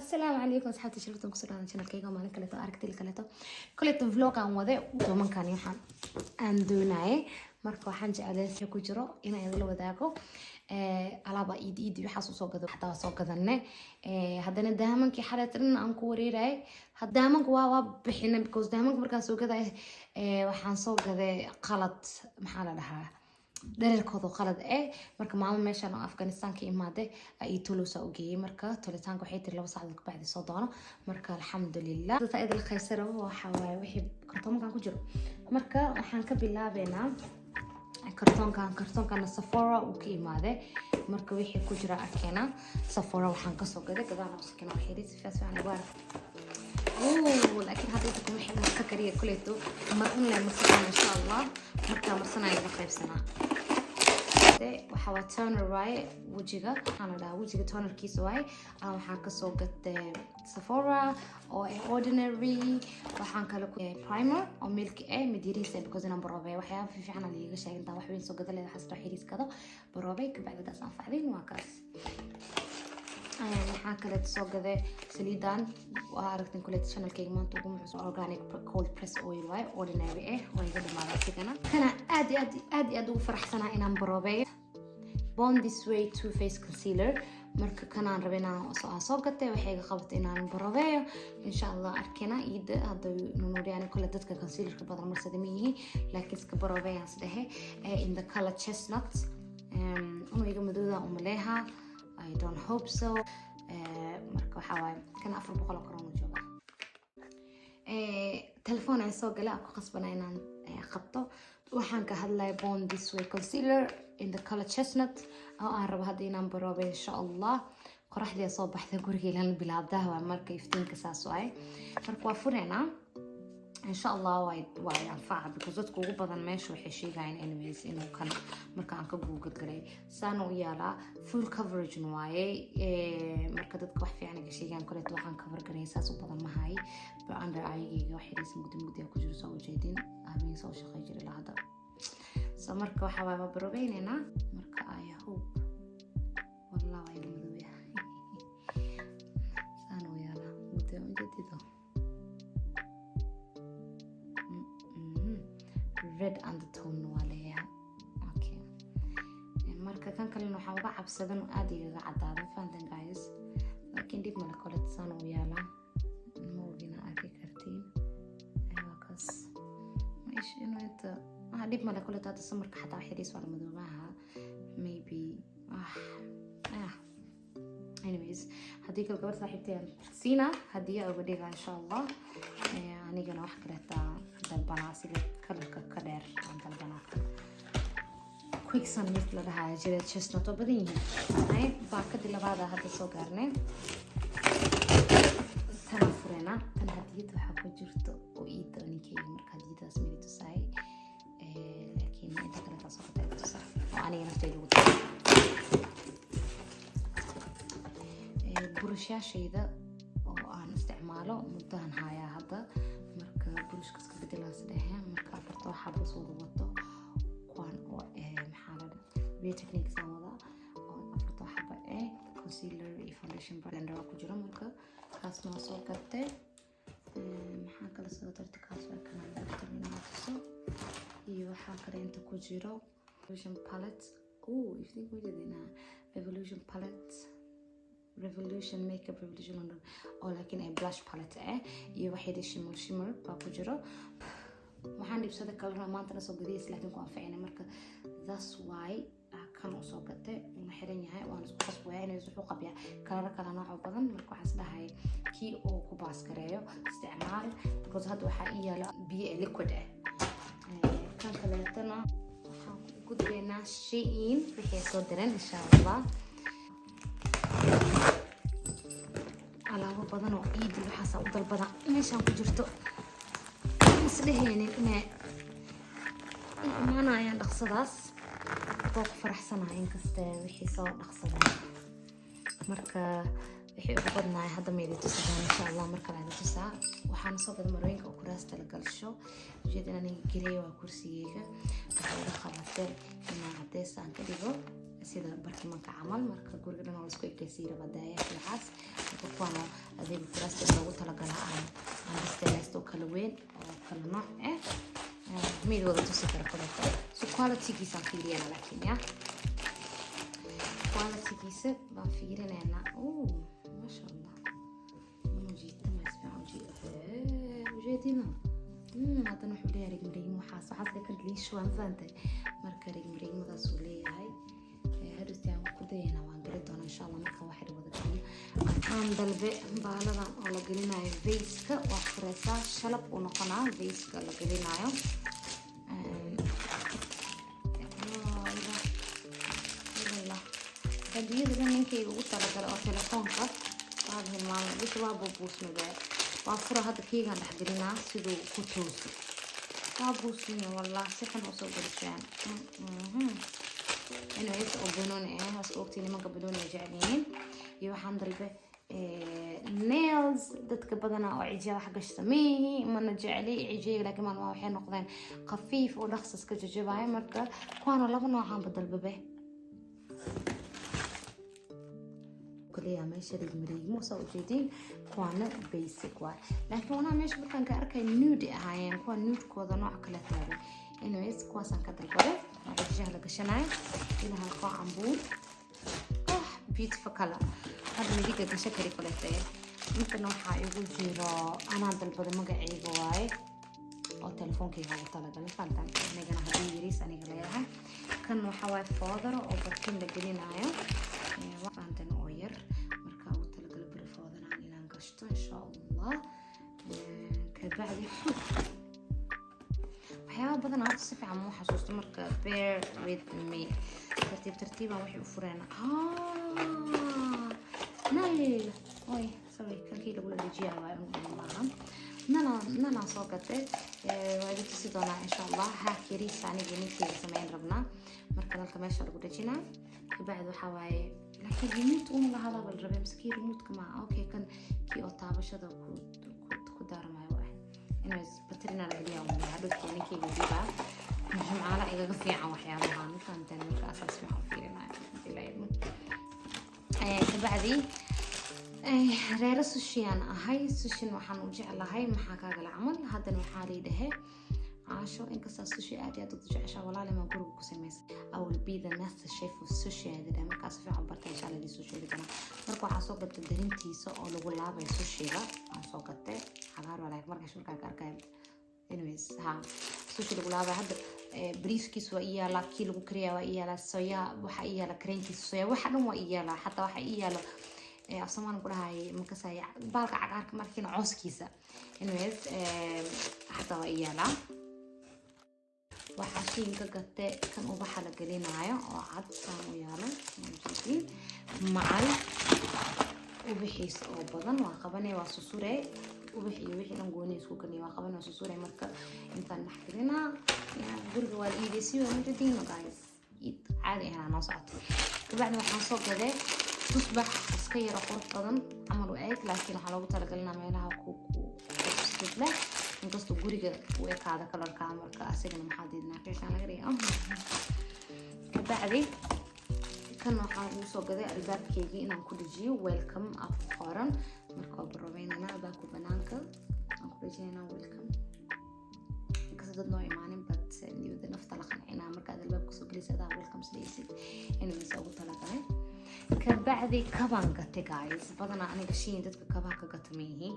Asalaamu calaykum asxaabta sharaftan, kusoo dhawaada channelkayga. Maalin kaleeto, aragtida kaleeto, koleeto vlog aan wade tobankan waxaan aan doonayay. Marka waxaan jeclay ku jiro inaan idinla wadaago alaaba iid iid waxaas usoo gado, xataa waa soo gadane. Haddana daamankii xalay dhan aan ku wareerayay. Daamanka waa bixina because daamanka markaan soo gaday waxaan soo gaday qalad, maxaa la dhahaa, dhererkooda qalad eh. Marka maamo meeshan oo Afghanistan ka imaaday ii tolosa u geeyay. Marka tolitaanka waxay tiri 2 saacadood kabacdi soo doono. Marka alxamdulilah, dadka idil khaysara. Waxa waaye wixii kartoonkan ku jiro. Marka waxaan ka bilaabeynaa kartoonkan. Kartoonkana Sephora uu ka imaaday. Marka wixii ku jira arkeena. Sephora waxaan kasoo gaday gadaal hoose kana waxay si fiican ugu ark. Laakiin hadda inta kuma xidhan ka kariya kuleeto mar un le marsanaa, insha Allah. Markaa marsanaya la qaybsanaa. Waxa waa toner waaye, wejiga waxaa la dhahaa, wejiga tonerkiisa waaye. Waxaan kasoo gatay Sephora oo ah Ordinary. Waxaan kale ku primer oo milk ah, mid yariis ah, because inaan baroobay waxyaaba fiican aan liiga sheegay. Intaan wax weyn soo gada leedahay, xasra xiriis gado, baroobay kabacdi daas anfacdin. Waa kaas. Waxaan kaleeto soo gaday saliidan, waa aragtin kuleeto channelkayga maanta ugu mucusub. Organic cold press oil waaye, Ordinary ah, waa iga dhamaaday asigana. Kana aad iyo aad aad iyo aad ugu faraxsanaa inaan baroobeeyo, Born This Way Two Face Concealer. Marka kanaan rabay inaan aan soo gatay, waxay iga qabatay inaan baroobeeyo, insha Allah. Arkena iida hadda nunuuriyaan kole. Dadka concealerka badan marsada ma yihiin, laakiin iska baroobeeyaan isdhehe. In the color chestnut, inuu iga madooda umaleeha, I don't hope so. Marka waxaa waaye kan 400 oo karoon jooga. Telefoon aan soo galay, aan ku qasbana inaan qabto. Waxaan ka hadlaya Born This Way concealer in the color chestnut oo aan rabo hadda inaan baroobay, insha Allah. Qoraxdii soo baxda, guriga ilan bilaabdaha waa marka iftiinka saas waaye. Marka waa fureynaa, insha Allah. Waa anfaca because dadka ugu badan meesha waxay sheegayaan anyways inuu kan, marka aan ka Google galay, saana u yaalaa, full coverage waaye. Marka dadka wax fiican iga sheegaan koleeto waxaan cover garay saas u badan mahay, but under eyegayga wax yariis mugdi mugdi ku jiro, soo ujeedin, habeen soo shaqay jiray ilaa hadda. So marka waxa waaye waa barobeyneynaa. Marka I hope, wallah, waa iga madow yahay. Saan u yaalaa, mugdi ujeedido. Red undertone waa leeyahay. Okay, marka kan kalena waxaan uga cabsadan aada igaga cadaado, fahantan guys, laakiin dhib male. Kolet saan u yaalaa, ma ogina arki kartiin. Waa kaas maish inuu inta dhib male. Kolet hadda samarka xataa xiriis waa la madoobaha maybe. Anyways, haddii kale gabar saaxiibtay aan siina haddii uga dhiga, insha Allah. Anigana wax kaleeta dalbanaa, sida colorka ka dheer aan dalbanaa. Quickson mid la dhahaa jira, chestnut oo badan yihiin. Baakadii labaada hadda soo gaarnay, tana furena. Tan hadiyad waxaa ku jirto oo iida ninkeyga. Marka hadiyadaas midi tusaay, laakiin inta kale taasoo kale tusaa oo aniga nafteyda ugu tahay. Burushaashayda oo aan isticmaalo muddahan hayaa hadda. Marka burushka iska bedelaas dhehe. Marka afarta waxaa bas wada wato kuwaan oo maxaa la Real Techniques aan wadaa oo afarta xaba eh, concealer iyo foundation blender ku jiro. Marka kaasna waa soo gatay. Maxaa kale soo dartay? Kaas waa kanaan dartay tuso. Iyo waxaa kale inta ku jiro Revolution palette. Oh, iftiin kuma jeedinaa. Revolution palette, Revolution Makeup Revolution London oo laakiin ay blush palette ah iyo waxay shimmer shimmer baa ku jiro. Waxaan dhibsaday kalena maantana soo gadiis, laakiin ku anficina. Marka that's why kan usoo gatay, una xiran yahay, waan isku qasbaya inay wuxuu qabyaa kalaro kala nooc badan. Marka waxaan isdhahay kii uu ku baas gareeyo isticmaal, because hadda waxaa ii yaala biyo ee liquid ah. Kan kaleetana waxaan ku gudbaynaa Shein wixii soo direen, insha Allah. Alaabo badan oo ciidi waxaasa u dalbada meeshaan ku jirto, isdheheynin inay imaanayaan dhaqsadaas. Waa ku faraxsanahay inkaste wixii soo dhaqsadeen. Marka wixii ugu badnaay hadda ma idin tusi doona, insha Allah mar kale idin tusaa. Waxaana soo gaday marooyinka oo kuraasta la galsho. Ujeeda aniga gelaya waa kursigeyga. Waxay iga qabatay inaan cadeys aan ka dhigo. Sida barkimanka camal. Marka guriga dhan oo laisku ekeysiyi raba, daayaha, waxaas. Marka kuwaan adeega kuraasta loogu talagalaa aan bisteeleysto, oo kala weyn oo kala nooc ah, mid wada tusi kara koleeto. So qualitygiisaan fiiriyana, laakiin ya qualitygiisa baan fiirinaynaa. Oh, maasha Allah, ujeedama ujeedina. Haddana wuxuu leeyahay rigmariigmo. Waxaas le kan liisho waan fahantay. Marka rigmariigmadaas uu leeyahay, hadhowti aan ku dayana, waan geli doonaa insha Allah. Markaan waxay wada geliyo, aan dalbe baaladan oo la gelinayo vase-ka, waa fureysaa, shalab uu noqonaa vase-ka la gelinayo. Hadiyada dhan ninkayga ugu talagalay oo telefoonka waa hilmaamay. Wixii waa buubuusmay, waa fura. Hadda keygaan dhexgelinaa siduu ku tooso. Waa buusmiye wallah, si xun usoo gelisheen. Anyways, oo banooni ah, waas ogtii, nimanka banooni ay jecel yihiin. Iyo waxaan dalbe nails. Dadka badanaa oo cijiya wax gashta mihi, mana jecli cijiyga, laakiin maalmaha waxay noqdeen khafiif oo dhaqsas ka jajabaya. Marka kuwaana laba noocaanba dalbabe kaliya. Meesha riigmariigmo saa ujeediin, kuwaana basic waay, laakiin wanaa meesha markaan ka arkay nude ahaayeen kuwa, nudekooda nooc kale taagan. Anyways, kuwaasaan ka dalbaday oo cijiyaha la gashanayo. Ilaa halkoo cambuur, oh, beautiful color. Hadda midiga gasho kari kuletee. Intana waxaa igu jiro anaa dalbaday, magacayga waaye oo telefoonkayga ugu talagalay, fahantaan. Anigana haddii yariis aniga leeyahay. Kan waxaa waaye foodaro oo barkin la gelinayo, fahantan, oo yar. Marka ugu talagalay beri foodaraan inaan gashto insha Allah. Kabacdi waxyaaba badan hadda si fiican ma xasuusto, marka bear with me. Tartiib tartiibaan waxay u fureen. Nal, oy, sorry, kankii lagula dejiyaa waayo, maaha. Nana nanaan soo gatay, waa idin tusi doonaa insha Allah. Haak yariisa aniga ninkeyga sameyn rabnaa. Marka nalka meesha lagu dhejinaa, kabacdi waxaa waaye, laakiin remote uma lahadaa la rabay mise kii remote-ka maaha? Okay, kan kii oo taabashada ku daaramayo waay. Anyways, batrina la geliyaa un hadhowtii. Ninkeyga diibaa jimcaala igaga fiican waxyaabahan, fahanteen. Marka asaas fiican u fiirinayo hadii la idmo. Kabacdi reero sushiyaan ahay. Sushin waxaan u jeclahay maxaa kaagala camal. Haddana waxaa lii dhahe, "Caasho, inkastaa sushi aad iyo aad u jeceshaa, walaali maa guriga ku samaysa?" I will be the master chef of sushi aad dhahay. Markaa si fiican barta insha Allah, soo sheegi doonaa. Marka waxaa soo gatay darintiisa oo lagu laabayo sushiga aan soo gatay. Cagaar waa, marka shurkaa ka arkaya. Anyways, ha, sushi lagu laabay. Hadda bariiskiis waa ii yaalaa, kii lagu kariyaa waa ii yaalaa, soya waxaa ii yaala, kareenkiisa soya, waxa dhan waa ii yaalaa. Xataa waxaa ii yaalo, af Soomaali ku dhahay makasay, baalka cagaarka markiina cooskiisa. Anyways, xataa waa ii yaalaa. Waxaa shiinka gate kan ubaxa la gelinaayo oo cad, saan u yaalo ujeediin, macal ubixiisa oo badan. Waa qabanay, waa susure, ubax iyo wixii dhan gooni isku kaniya. Waa qabanay, waa susure. Marka intaan dhex gelinaa guriga waa la iideysiyo mujadiino. Guys, iid caadi ahaan noo socoto. Kabacdi waxaan soo gaday tusbax iska yaro qurux badan camal u eg, laakiin waxaa loogu talagelinaa meelaha ku ku leh, inkastoo guriga u ekaada kalarka. Marka asigana maxaa diidnaa qishaan laga dhiga. Kabacdi kan waxaan ugu soo gaday albaabkeygii inaan ku dhajiyo, "Welcome" aa ku qoran. Marka waa baroobeynana albaabka banaanka aan ku dhajinayna "Welcome", inkastoo dad noo imaanin, but niyada nafta la qancinaa. Markaad albaabka soo gelaysa adaa "Welcome" sidaysid. Anyways, ugu talagalay. Kabacdi kabaan gatay. Guys, badanaa aniga Shein dadka kabaha ka gata ma yihiin,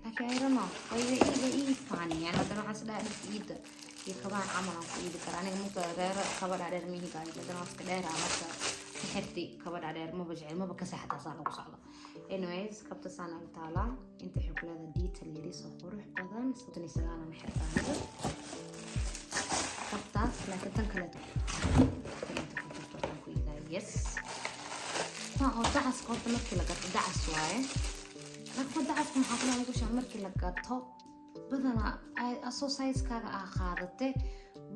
laakiin I don't know, way ii faaniyaan. Haddana waxaan isdhahay dharka iida iyo kabahan camal aan ku iidi karaa. Aniga marka reero kaba dhaadheer mihi, guys. Haddana waa iska dheeraa, marka xirti kaba dhaadheer maba jecel, maba ka saxataa saa lagu socdo. Anyways, kabta saan ay u taalaa. Inta waxay ku leedahay detail yariis oo qurux badan. 39 aan xirtaa aniga kabtaas, laakiin tan kaleeto ku jirto waxaan ku iidaa. Yes, tan oo dacaska horta markii la gato dacas waaye, laakiin dacaska maxaa kula lagu shaa markii la gato badanaa asoo sizekaaga aa qaadate,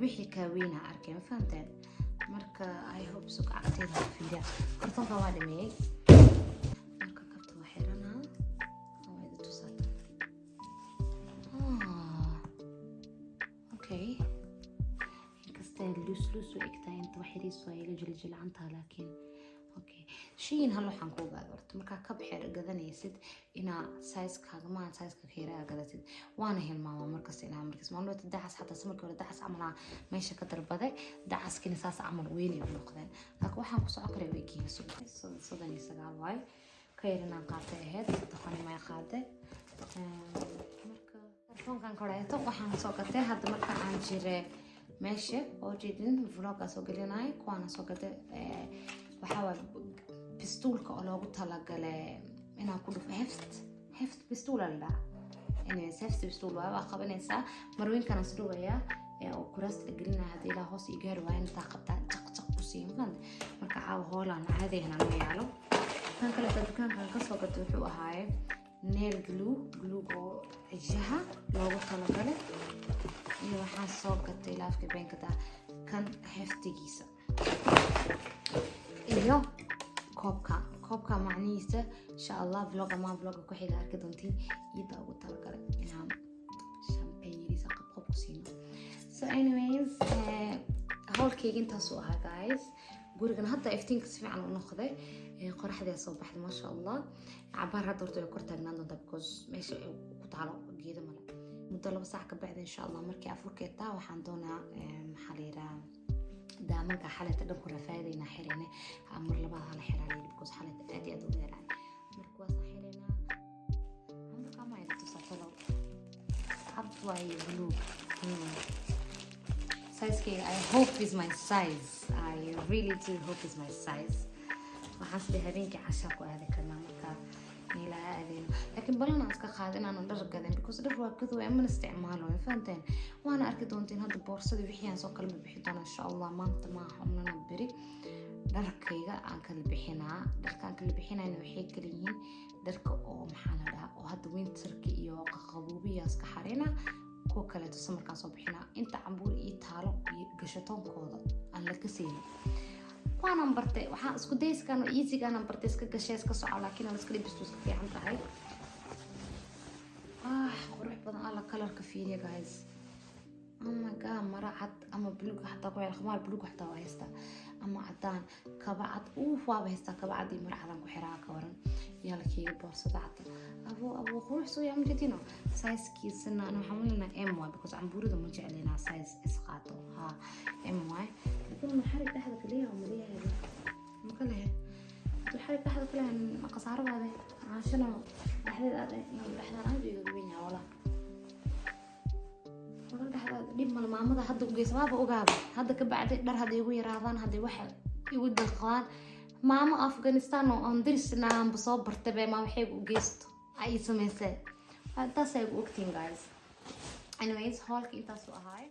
wixii kaa weynaa arkay, ma fahanteen? Marka I hope so. Cagteeda ha fiiriya. Kartoonka waa dhameeyey. Marka kabta waa xiranaa, waa idi tusaata. Ah, okay, inkasta Kasta loose loose u egtahay, inta wax yariis waa iga jiljilcantaha, laakiin okay. Shein hal waxaan ku ogaada horta, markaa kab xeer gadanaysid inaa sizekaaga maahan, sizeka ka yaraa gadatid. Waana hilmaamaa markasta inaa markas maalin wata dacas, xataa samarkii hore dacas camal meesha ka darbade, dacaskina saas camal weynay u noqdeen, laakiin waxaan ku socon karay way egyihiin. 39 waaye, ka yar inaan qaatay ahayd, doqoni may qaade. Marka telefoonkan koreeto waxaan soo gatay hadda marka aan jire meesha oo jeedin vloga soo gelinay, kuwaana soo gatay. Waxaa waay pistoolka oo loogu talagalay inaan ku dhufo heft pistool la dhahaa. Anyways, heft pistool waay, waa qabanaysaa marweynkana isdhubayaa oo kuraasta la gelinaya. Haddii ilaa hoos ii gaari waaya, intaa qabtaa, jaq jaq ku siiya mafahante. Marka caawa hoolaan caadihan ma yaalo. Kan kaleeta dukaankan kasoo gatay wuxuu ahaaye nail glue, glue oo cijaha loogu talagalay. Iyo waxaan soo gatay laafka beenkada kan heftigiisa iyo koobka. Koobka macnihiisa insha Allah vlog ama vloga ku xiga arki doontiin. Iyada ugu talagalay inaan champagne yariisa qabqab ku siino. So anyways, howlkayga intaasuu ahaa, guys. Gurigan hadda iftiinka si fiican u noqday, qoraxdaa soo baxday, maasha Allah. Cabaar hadda horta way kor taagnaan doontaa because meesha ay ku taalo geedo male. Muddo 2 saac ka bacda, insha Allah, markii afurkeetaa waxaan doonaa, maxaa la yidhaha, daamanka xalayta dhan ku rafaadaynaa xirayne. Mar labaad hala xiraa layidhi because xalayta aad iyo aad u dheeraay. Marka waasaan xiraynaa. Camburka ama ila tusatalo cad waaye, buluug sizekeyga. I hope is my size. I really do hope is my size. Waxaan sidii habeenkii cashaa ku aadi karnaa marka meelaha aadeyno, laakiin balan aan iska qaada inaanan dhar gadan because dhar waa gadow amana isticmaalo, ma fahanteen? Waana arki doonteen hadda boorsadii wixii aan soo kala bixi doona, insha Allah. Maanta maaha, umnana beri dharkayga aan kala bixinaa. Dharka aan kala bixinayna waxay kala yihiin dharka oo, maxaa la dhahaa, oo hadda winterka iyo qaqabuubiya iska xarina, kuwa kaleeto summerkaan soo bixinaa. Inta cambuur ii taalo iyo gashatoonkooda aan la kasaynin waanan bartay. Waxaan isku dayskan oo easygaan bartay, iska gashay, iska soco, laakiin aan iska dhibisto iska fiican tahay. Ah, qurux badan alla, colorka fiiriya, guys. Oh my God, mara cad ama buluug xataa ku xira, khamaar buluug xataa waa haystaa, ama cadaan, kaba cad uuf waaba haystaa. Kaba cad iyo mara cadaan ku xiraa, ka waran? Yaalkeyga boorsada cad abo abo qurux soo yaa majedino. Sizekiisana ana waxaan weynaa M waay because cambuurida ma jeclinaa size is qaato. Ha, M waay, laakiin xarig dhexda kaliya oo maleeyahay ma lehe. Hadduu xarig dhexda ka lehay, khasaaro baade caashana dhexdeed aad dhexdaan aad iga weyn yahay. Walaa wala dhexdaada dhib male. Maamada hadda ugeysa waaba ogaaba. Hadda ka bacdi dhar hadday igu yaraadaan, hadday waxa igu dalqadaan, maamo Afghanistan oo aan dirisna aanba soo bartay bay maama waxayga u geysto ay ii samaysay. Intaas ay igu ogtiin, guys. Anyways, haulka intaasuu ahaay.